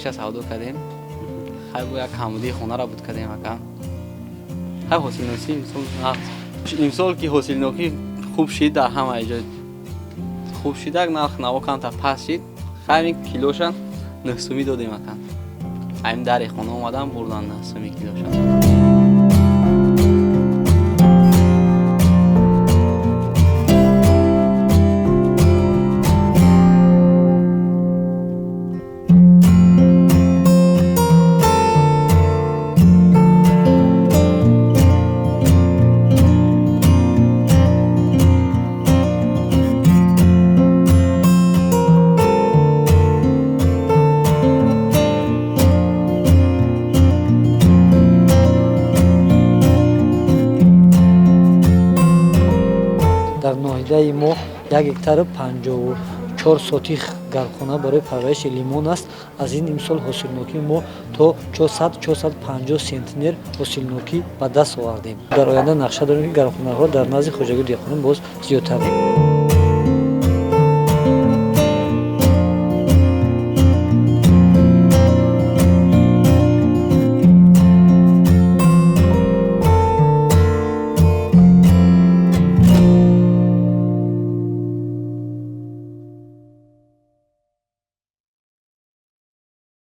Сотихша савдо кардем. Хай бо як камбудии хонара буд кардем, ака. Хай, ҳосилнокӣ имсол нағз. Имсол ки ҳосилнокӣ хуб шид, дар ҳамаи ҷой хуб шидак, нарх наво камтар паст шид. Хай, ин килоша 9 сумӣ додем, ака. Ҳамин дари хона омадан бурдан 9 сумӣ килоша. Дар ноҳияи мо 1 гектару 54 сотих гармхона барои парвариши лимон аст. Аз ин имсол ҳосилнокии мо то 400-450 сентнер ҳосилнокӣ ба даст овардем. Дар оянда нақша дорем, ки гармхонаҳо дар назди хоҷагии деҳқонон боз зиёдтар.